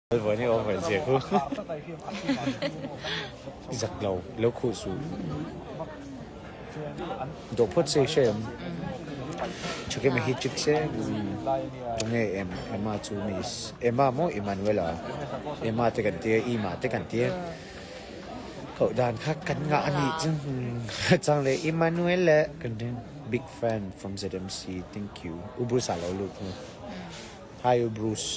Vawiin i over zia khu. I zak lo, lo khuh suh. Dawh phawt se i hre em? Thakema hi chik se tunge em Emma chu miss Emma maw Emmanuela Emma te kan tia Ima te kan tia koh dan kha kan ngah a nih chu chang leh Emmanuela kan tia big fan from ZMC thank you U Bruce ah lo lut hnu hi U Bruce.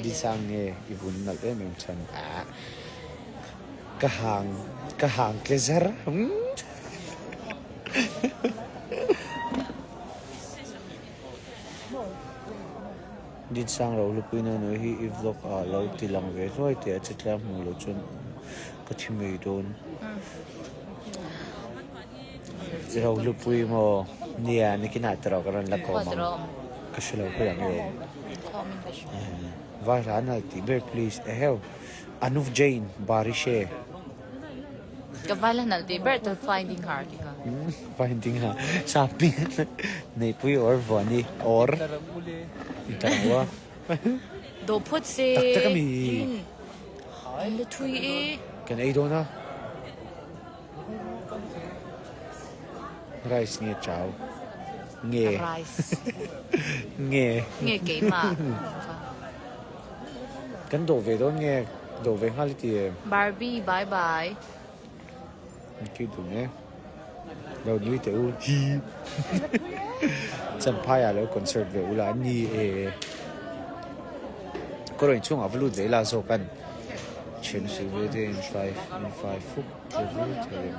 Disang nge i vun nalh em em chhan ah ka hang ka hang tle zar umm Dinsang ro hlupui na nui hi i vlog ah lo ti lang ve hluai teh a che tlang hmuh loh chuan ka thi mai dawn I ro hlupui maw nia nikinah tiraw ka rawn la kawm ang ka hre lo khawiah nge awm. Vai hla nalh tih ber please eheu Anuv Jain Barishe. Ka vai hla nalh tih ber chu Finding Her tih kha. Finding Her sap hming Neihpui or Vuani or Intarangua. Dawh phawt se. Tak tak ami. An la thui e. Kan ei dawn a. Rice nge chau? Nge. Rice. Nge. Nge keimah. Kan dawh ve dawn nge? Dawh ve nghal i ti em? Barbie bye bye. Ki dun e. Lo nui teh u. Hi. Champhai ah lo concert ve ula ni e. Ka rawn inchhungah va lut ve ila zawk an. Then si ve te in fai in fai fuk tle vur thei em.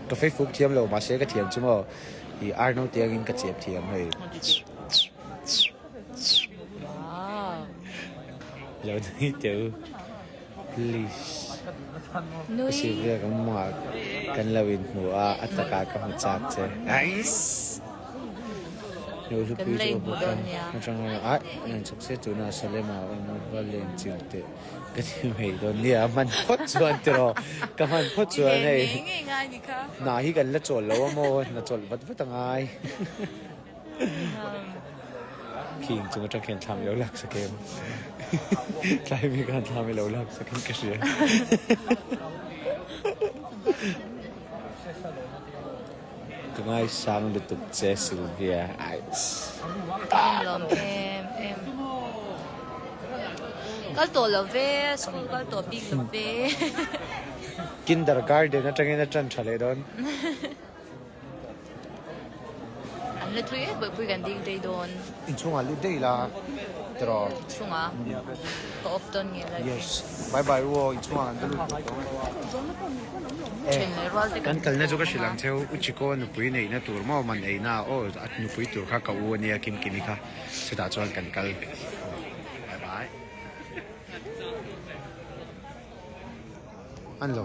Ka fei fuk thiam lo mahse ka thiam chu maw ih ar naute angin ka chep thiam hei. Lo nui teh u. Please. Ka si ve ka mumah kan lo in hmu a, a takah ka hmu chak che. Nice! Lo hlupui chu a bawk a, atang a an chhuk se tuna Salema a awm va len chil teh ka ti mai dawn nia, hman phawt chuan tiraw ka hman phawt chuan hei hna hi kan la chawl lo a maw hna chawlh vat vat a ngai. Khing chung atang khian thlam i lo lak sak em? Tlai mi khan thlam i lo lak sak in ka hria. Ka ngaisang lutuk che Sylvia. Aiss. Ka inlawm em em. Kal tawh lo ve, school kal tawh bik lo ve. Kindergarten atangin a tan tha leh dawn. An la thui e, bawihpui kan ding daih dawn. Inchhungah lut daih ila tiraw. Inchhungah ka off dawn nge live hi. Yes, bye bye u aw inchhungah kan va lut tawh dawn e. Then leh rual te Kan kalna chu ka hrilh ang cheu, U Chiko nupui neihna tur maw man eina aw a nupui tur kha ka u ania Kimkimi kha chutah chuan kan kal. Bye bye. An lo.